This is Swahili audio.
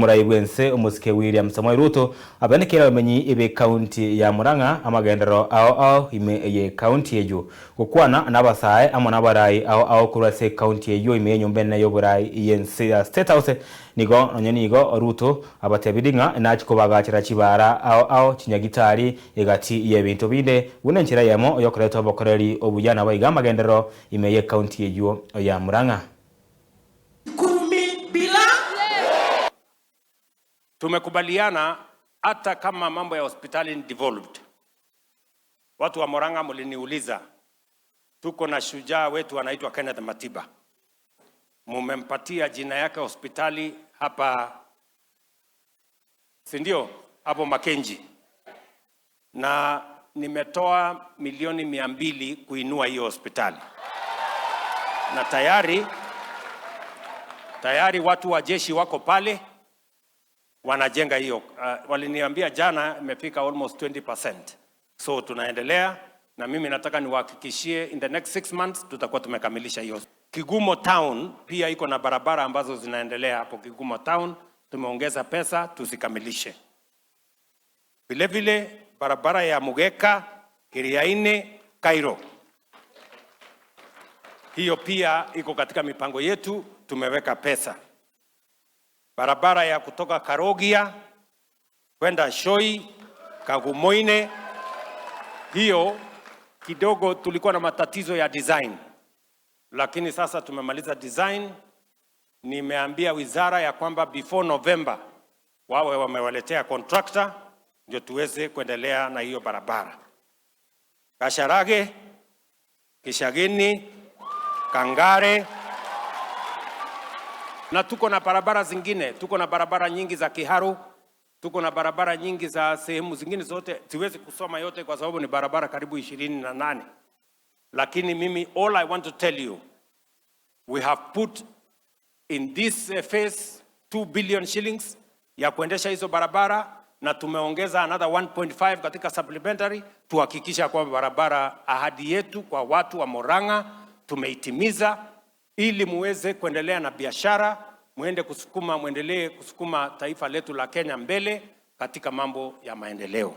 Omorai bwense omosike William Samoei Ruto abenekeire abamenyi be county ya Murang'a amagenderero ao ao ime ye county eywo. Gokwana nabasae amo nabarai ao ao korwa ase county eywo ime yenyomba enene yoborai yense ya State House nigo nonye nigo Ruto abatebirie ng'a nachi kobagachera chibara ao ao chinyagitari egati yebinto binde buna enchera eyemo yokoreta obokoreri obuya naboiga amagenderero ime ye county eywo ya Murang'a. Kumi bila. Tumekubaliana hata kama mambo ya hospitali ni devolved. Watu wa Murang'a mliniuliza, tuko na shujaa wetu anaitwa Kenneth Matiba, mumempatia jina yake hospitali hapa, si ndio? Hapo Makenji, na nimetoa milioni 200 kuinua hiyo hospitali, na tayari tayari watu wa jeshi wako pale wanajenga hiyo. Waliniambia jana imefika almost 20%. So tunaendelea na mimi nataka niwahakikishie in the next 6 months tutakuwa tumekamilisha hiyo. Kigumo Town pia iko na barabara ambazo zinaendelea hapo Kigumo Town, tumeongeza pesa tuzikamilishe. Vile vile barabara ya Mugeka, Kiriaini, Cairo, hiyo pia iko katika mipango yetu, tumeweka pesa. Barabara ya kutoka Karogia kwenda Shoi, Kagumoine, hiyo kidogo tulikuwa na matatizo ya design, lakini sasa tumemaliza design. Nimeambia wizara ya kwamba before November wawe wamewaletea contractor ndio tuweze kuendelea na hiyo barabara. Kasharage, Kishagini, Kangare na tuko na barabara zingine, tuko na barabara nyingi za Kiharu, tuko na barabara nyingi za sehemu zingine zote, siwezi kusoma yote kwa sababu ni barabara karibu 28, lakini mimi all I want to tell you, we have put in this phase 2 billion shillings ya kuendesha hizo barabara na tumeongeza another 1.5 katika supplementary tuhakikisha kwamba barabara, ahadi yetu kwa watu wa Murang'a tumeitimiza, ili muweze kuendelea na biashara, muende kusukuma, muendelee kusukuma taifa letu la Kenya mbele katika mambo ya maendeleo.